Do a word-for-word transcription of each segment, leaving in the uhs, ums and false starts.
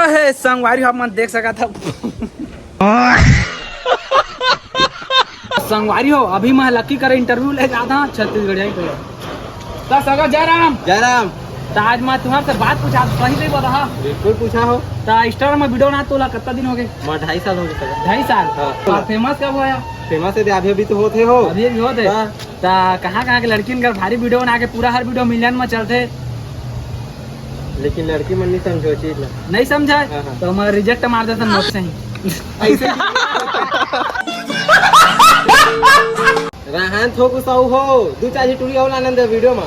हे संगवारी हो, आप मन देख सकत हव। संगवारी हो, अभी मैं लक्की करा interview ले जात हँव छत्तीसगढ़िया के। त सगा जय राम। जय राम। त आज मैं तुम्हर से बात पूछा, सही सही बता हा। बिल्कुल पूछा हो। त Insta में video ना तोला कत्ता दिन होगे? मैं ढाई साल होगे सगा। ढाई साल? हाँ। त famous कब होया? Famous हे, अभी अभी तो होत हे हो। अभी अभी होत हे? हाँ। त कहाँ कहाँ के लड़किन कर भारी video बना के पूरा हर video million में चलथे। लेकिन लड़की मन नहीं समझो चीज ला। नहीं समझा? हाँ, हाँ। त मैं reject मार देथँव नोट से ही। ऐसे रहन थोक उसाऊ हो, दू चार झी टूरी अउ लानन दे video में।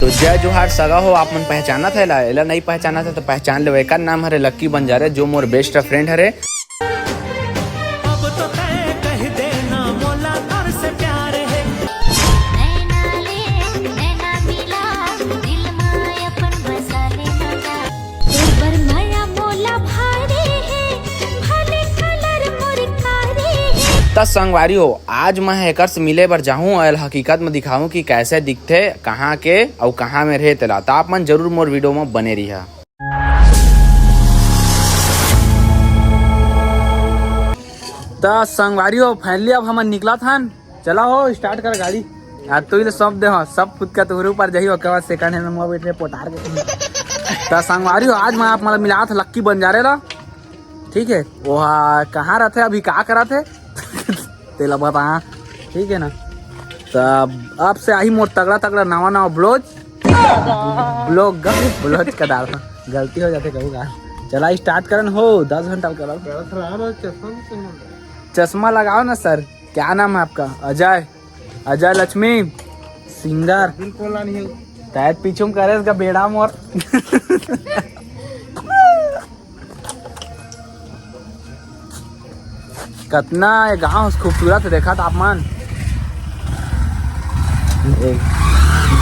तो जय जोहार सगा हो, आप मन पहचानत हे ला, एला नहीं पहचानत हे तो पहचान लेव। एकर नाम हरे लक्की बंजारे, जो मोर best friend हरे। अब तो तय कह देना मोला तोर से प्यार हे। नैना ले नैना मिला, दिल में अपन बसा लेना जा। तोर बर मया मोला भारी हे, भले colour मोर कारी हे। त संगवारी हो, आज मैं एकर से मिले बर जाहूँ अउ हकीकत में दिखाहूँ कि कैसे दिखथे, कहाँ के अउ कहाँ में रहे तेला। त आप मन जरूर मोर video में बने रहिहा। त संगवारी हो, finally अब हमन निकलत हन। चला हो, start कर गाड़ी। आ तू ही तो सब दे हो, सब खुद का तोहरे ऊपर जाही, ओकर बाद second hand में बैठ रहे पोटार के। त संगवारी हो, आज मैं आप मतलब मिलात लक्की बंजारे ला, ठीक है? वो हा, कहाँ रहते, अभी का करत हे? तेला बता, ठीक है ना? त अब से आही मोर तगड़ा तगड़ा नवा नवा vlog, vlog, vlog का डाल, गलती हो जाथे कहूँ का। चला start करन हो, दस घंटा करब। चश्मा नहीं पहनना। चश्मा लगाओ ना sir। क्या नाम है आपका? अजय, अजय लक्ष्मी singer। बिल्कुल नहीं। तैत पीछू में करे इसका बेड़ा मोर। कतना ये गांव खूबसूरत हे, देखा तापमान।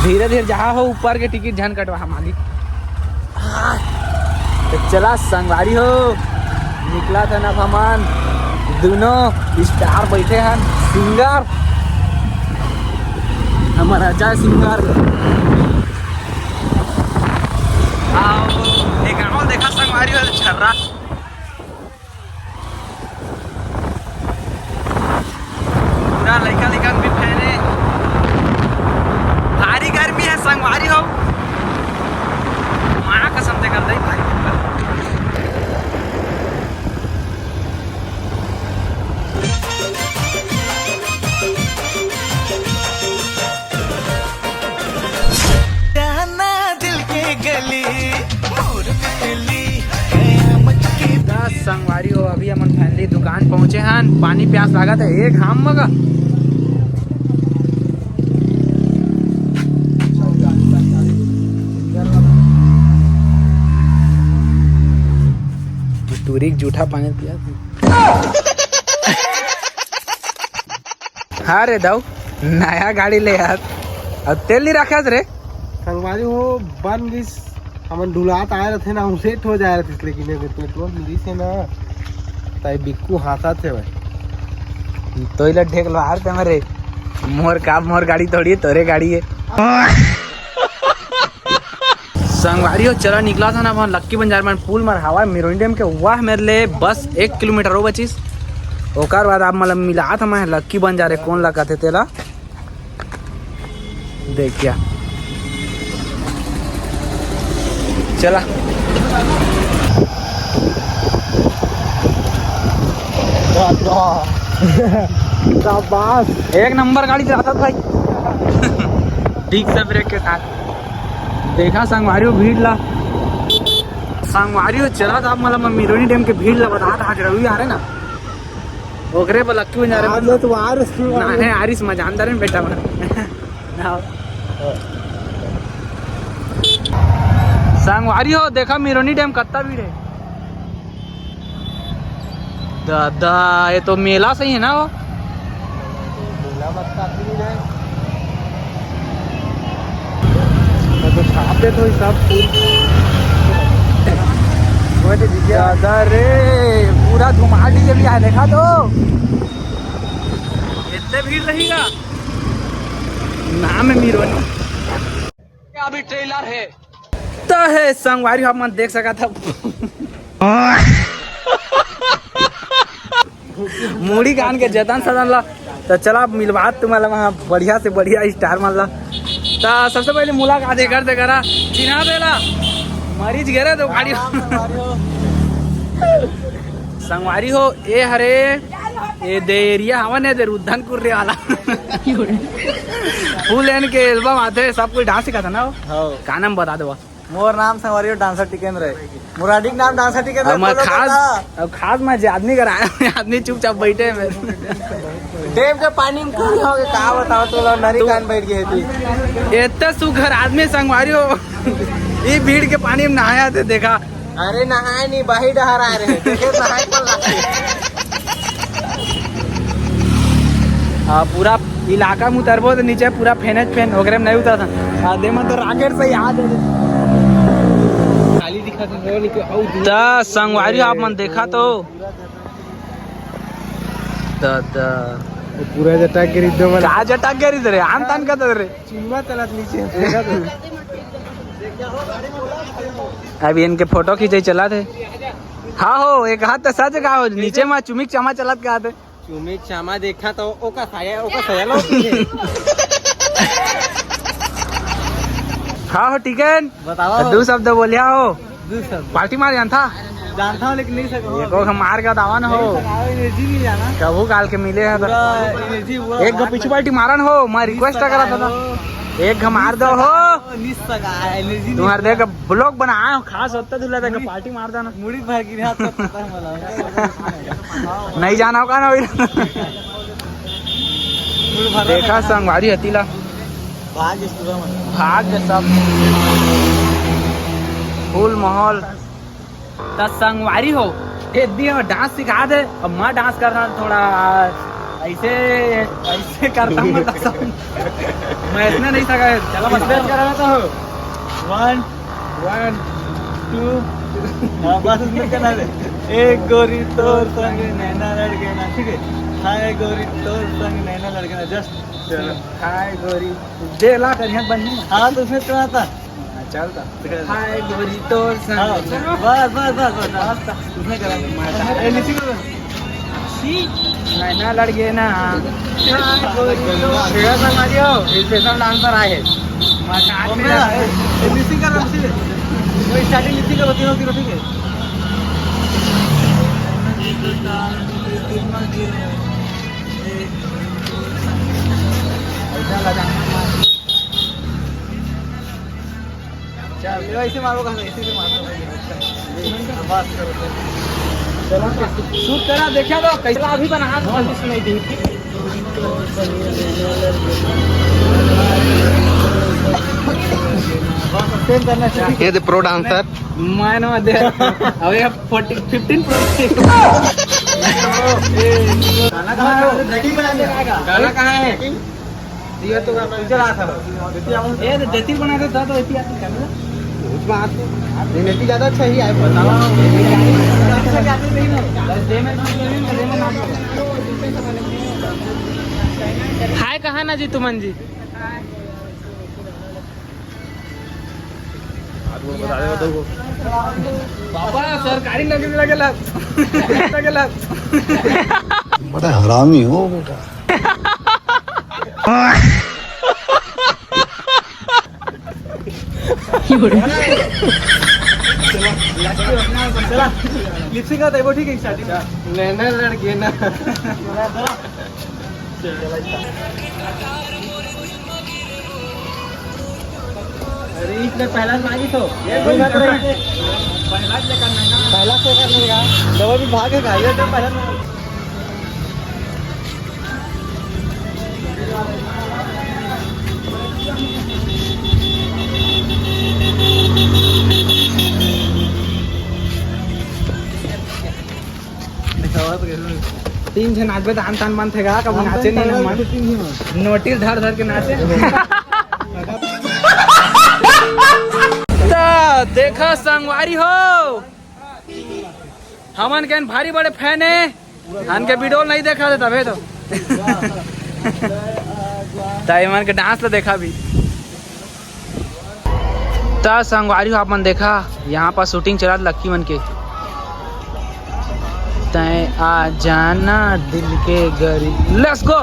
धीरे धीरे जहाँ हो, ऊपर के टिकट झन कटवा मालिक। तो चला संगवारी हो, निकलत हन अब हमन दुनों star बैठे हन, singer हमर अजय singer। आओ, ये गाँव देखा संगवारी हो, छर्रा। पूरा लइका लइका भी फैले। भारी गर्मी हे संगवारी हो, माँ कसम से कर दे भारी गर्मी। जाना दिल के गली, मोर बिजली, कयामत के। त संगवारी हो, अभी हमन finally दुकान पहुंचे हन। पानी प्यास लागत हे, एक घाम मगा। टूरी के जूठा पानी पिया। हाँ रे दाऊ, नया गाड़ी ले यार, अब तेल नहीं रखा रे। संगवारी हो, बन गिस, हमन ढुलात आए रहथे ना, हम set हो जाए रहथे, लेकिन ये पेट्रोल मिलिस हे ना, ताई बिक्कू हाँसत हे भाई। तो इला ढेक लो हार ते मरे, मोर का, मोर गाड़ी थोड़ी, तोरे गाड़ी हे। संगवारी हो, चला निकला था ना, वहाँ लक्की बंजार में पुल मर हवा मिरोनी डैम के, वाह मेरे ले बस एक किलोमीटर हो बचिस। ओकर बाद आप मतलब मिला था मैं लक्की बंजारे कौन लगा थे तेला। देखिया, चला। शाबाश, एक नंबर गाड़ी चलाता भाई। ठीक से ब्रेक के साथ। देखा संगवारी हो भीड़ ला, संगवारी हो चला था मतलब मिरोनी डैम के भीड़ ला बता था, आज रवि आ रहे ना, ओकरे पर लक्की बंजारे आज में। तो आर ना है आरिस मजानदार है बेटा मन। संगवारी हो देखा मिरोनी डैम कत्ता भीड़ है। दादा, ये तो मेला सही है ना वो? मेला मत काफी नहीं है। मैं तो छाप दे तो सब फूल। वो तो दिख गया। दादा रे, पूरा धुमाल डीजे भी आया, देखा तो। इतने भीड़ रहेगा। नाम है मिरोनी। अभी ट्रेलर है। त तो हे संगवारी, आप मन देख सकत हव मुड़ी कान के जतन सदन ला। तो चला, अब मिलवात तुम्हारा वहाँ बढ़िया से बढ़िया स्टार मन ला। तो सबसे पहले मुलाकात एकर से करा, चिन्हा देला मरीज घेरे तो गाड़ी। संगवारी हो, ए हरे, ए दे एरिया हवन, ए दे रुद्धन कुर्रे वाला। फुल एन के एल्बम आथे, सब कोई डांस सिखाता ना हो। हाँ। का नाम बता दो? मोर नाम संगवारी हो डांसर टिकेंद्र है। मुरारी के नाम डांसर टिकेंद्र अब मैं बोलो खास, दादा। अब खास मैं जे आदमी कर आया हूँ, आदमी चुपचाप बैठे में। डेम के पानी में खड़े हो गए, का बताओ तो, नरी तू कान बैठ गए थी। इतने सुघर आदमी संगवारी हो, ये भीड़ के पानी में नहाया थे, देखा। अरे नहाए नहीं, बाही डहर आ रहे हैं, देखे नहाए कौन लागते। आ, पूरा इलाका में उतरबो तो नीचे पूरा फेने फेन, ओकरे में नहीं उतरता। आ, दे में तो रॉकेट से याद है। खाली दिखा था, वो नहीं तो, आऊ दूर। त संगवारी आप मन देखा तो। त, त। वो पूरा जटा गिरी दो वाला। का जटा गिरी दे रे? आन तान का दे रे? चुम्मा तलत नीचे, देखा तो। अभी इनके फोटो खींचे चला थे। हाँ हो, एक हाथ तो सच का हो, नीचे में चुमिक चामा चलत का थे। चुमिक चामा देखा तो ओका साया, ओका साया लो पीछे। हाँ हो, ठीक है। बताओ। दो शब्द बोलिया हो। दो शब्द। पार्टी मार जानता? जानता हूँ, लेकिन नहीं सका। ये को हम मार के दावा न हो। नहीं सका, एनर्जी नहीं जाना। कबू काल के मिले हैं तो। पूरा एनर्जी, पूरा एक गो भाग पीछे लग- पार्टी मारन हो, मैं रिक्वेस्ट करा था। हो। एक गो मार दो हो। नहीं सका, एनर्जी नहीं तुम्हारे सका। देख ब्लॉग बनाए हो, खास होता दूल्हा देख मुड़ी- पार्टी मार देना। मुड़ी भर गिरा तो पता है मला। नहीं जाना होगा ना भाई। मुड़ी भर देखा संगवारी हतीला। भाग इस पूरा मन। भाग के सब फुल माहौल। त संगवारी हो, एक दिन डांस सिखा दे। अब मैं डांस करना थोड़ा ऐसे, ऐसे करता हूँ मतलब सब। मैं इतना नहीं सका। चलो बस। Step करा तो हो। One, one, two। हाँ, बस उसमें करना है। एक गोरी तोर संग नैना लड़ गए ना, ठीक है? हाय गोरी तोर संग नैना लड़ गए ना, just चलो। हाय गोरी, दे ला कर यहाँ बंद नहीं। हाँ, तो उसमें तो आता। हाँ, चल ता। हाय गोरी तोर संग। हाँ, बस, बस, बस, बस, बस। उसमें करा। ए, नीचे करो। सी। नैना लड़ गए ना। हाय गोरी तोर। Special dancer आहे। मजा आते हैं। ए, नीचे करो, नीचे। वो starting नीचे करो, तीनों, तीनों, ठीक है? चल, ऐसे मारो, कहाँ ऐसे, ऐसे मारो। बस करो। चलो, शूट करा, देखा तो कैसा अभी बना, हाथ बंदिश नहीं दी। बस, सेम करना चाहिए। ये दे प्रो डांसर। मैं ना दे। अबे फोर्टी, फिफ्टीन प्रो। गाना कहाँ है? गाना कहाँ है? ये तो पीछे रहा था। ये तो जैसी बना देता तो ऐसी आती क्या? कुछ बात नहीं। एनर्जी ज्यादा अच्छा ही है, बताओ। हाय कहाँ ना जी तुमन जी? बाबा, सरकारी नौकरी लगेला। लगेला। बड़ा हरामी हो बेटा। चला, लिपसिंग का देखो, ठीक है, स्टार्टिंग। नैना लड़के ना। अरे, इसमें पहला मांगी तो। ये कोई बात नहीं। पहला से करना है ना। पहला से करने का। तो वो भी भाग के खाइए तो पहला। तीन झन नाचबे त आन तान मन थे गा, कबू नाचे नहीं ना मन। नोटिस धर धर के नाचे। त देखा संगवारी हो, हमन के भारी बड़े फैन है। हमन के वीडियो नहीं देखा थे तबे तो। त हमन के डांस तो देखा भी। त संगवारी हो, आप मन देखा, यहाँ पर शूटिंग चलत लक्की मन के। तय आ जाना दिल के गरीब, let's go।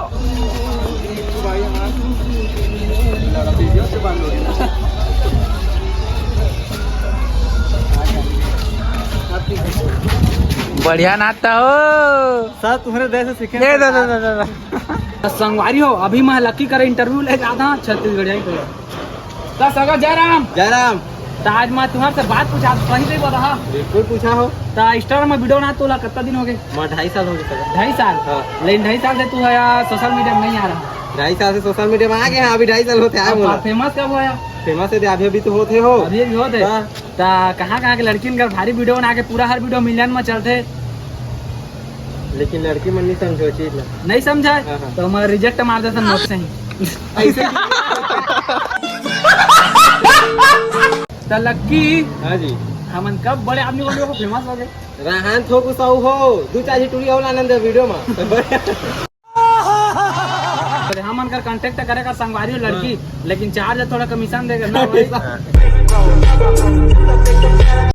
बढ़िया नाचता हो। सब तुम्हारे जैसे सीखे। ए, दा, दा, दा, दा, दा। संगवारी हो, अभी मैं लक्की करे इंटरव्यू ले जाता हूँ छत्तीसगढ़िया ही। त सगा जयराम। जयराम। त आज मैं तुम्हारे से बात पूछा, सही सही बता, हाँ? बिल्कुल पूछा हो। त Instagram में वीडियो ना तोला कत्ता दिन हो गए? मैं ढाई साल हो गए सगा। ढाई साल? हाँ। लेकिन ढाई साल से तू है यार सोशल मीडिया में नहीं आ रहा। ढाई साल से सोशल मीडिया में आ गए हैं, अभी ढाई साल होते आए अब बोला। फेमस कब हुआ यार? फेमस है अभी, अभी तो होते हो। अभी भी होते? हाँ। त कहाँ कहाँ के लड़किन कर भारी वीडियो बना के पूरा हर वीडियो मिलियन में चलते। लेकिन लड़की मन नहीं समझो चीज ला। नहीं समझा? हाँ, हाँ। तो हमारा रिजेक्ट मार देता नोट से ही। ऐसे। त लक्की। हाँ जी। हमन कब बड़े आदमी बन गए, फेमस हो गए? राहन थोक उसाऊ हो, दू चार ही टूरी अउ लानन दे वीडियो में। हमन कर कॉन्टैक्ट करे कर संगवारी हो लड़की, हाँ। लेकिन चार्ज थोड़ा कमीशन देगा ना भाई।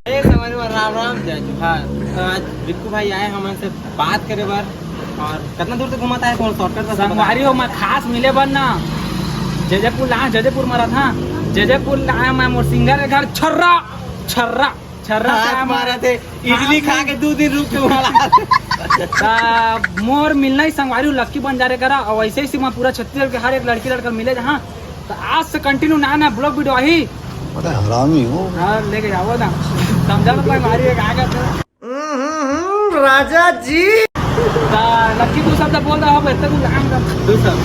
ए संगवारी हो, राम राम, जय जोहार। तो आज बिक्कू भाई आए हमन से बात करे बर, और कितना दूर से घूमत आए, थोड़ा शॉर्टकट से संगवारी हो, मैं खास मिले बर ना जजेपुर ला, जजेपुर में रहा था, जजेपुर ला मैं मोर सिंगर के घर छर्रा छर्रा छर्रा हाथ से मारा थे, इडली खा के दू दिन रुक के उड़ा। त मोर मिलना ही संगवारी हो लक्की बंजारे करा, और वैसे ही मैं पूरा छत्तीसगढ़ के हर एक लड़की लड़का मिले जहाँ। त आज से कंटिन्यू नया नया ब्लॉग वीडियो आही। बड़ा हरामी हो। हाँ, लेके जाओ ना। समझा तो भाई, मारी एक आ गया था। हम्म, राजा जी। त लक्की तू सब तो बोल रहा हो, इतना तू लगा दू सब।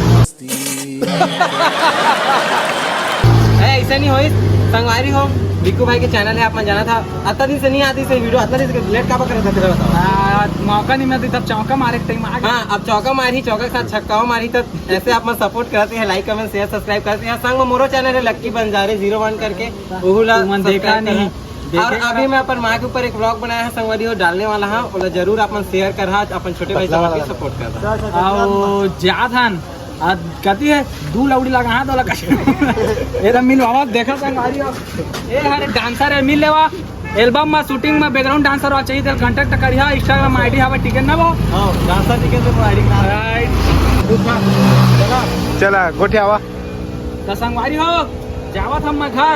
ए, ऐसे नहीं होई। संगवारी हो, बिक्कू भाई के चैनल है, आप मन जाना था। अतना दिन से नहीं आती से वीडियो, अतना दिन से लेट का करत था, बताओ। आ, मौका नहीं मिलती, तब चौका मारे के टाइम आ गया। हाँ, अब चौका मारी, चौका के साथ छक्का मारी, तो ऐसे आप मन सपोर्ट करते हैं, लाइक, कमेंट, शेयर, सब्सक्राइब करते हैं। संग में मोरो चैनल है लक्की बंजारे ज़ीरो वन करके, ओहू ला तुमन देखा subscribe नहीं, करा। देखे और अभी मैं अपन माँ के ऊपर एक व्लॉग बनाया है संगवारी हो, डालने वाला है, ओला जरूर अपन शेयर करहा, अपन छोटे भाई साहब के सपोर्ट करहा। आओ जात हन। आ, कती है? दू लौड़ी लगा हाथ वाला कश। ये तो मिलवावा, देखा संगवारी हो। ए हरे डांसर है, मिल लेवा। एल्बम में, शूटिंग में बैकग्राउंड डांसर वा चाहिए, तो कॉन्टैक्ट करिहा। Instagram आईडी हवे, ठीक है ना वो? हाँ, डांसर ठीक है, तो आईडी बना। राइट। चला। चला, गोठियावा। तो संगवारी हो, जावत हम मैं घर,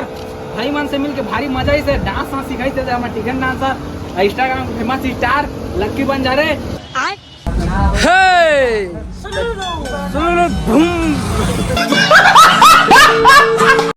भाई मन से मिलके भारी मजा ही से डांस वांस सिखाई से, हम ठीक है dancer, Instagram famous star Lucky Banjare. हे! सुनो, सुनो, बूम।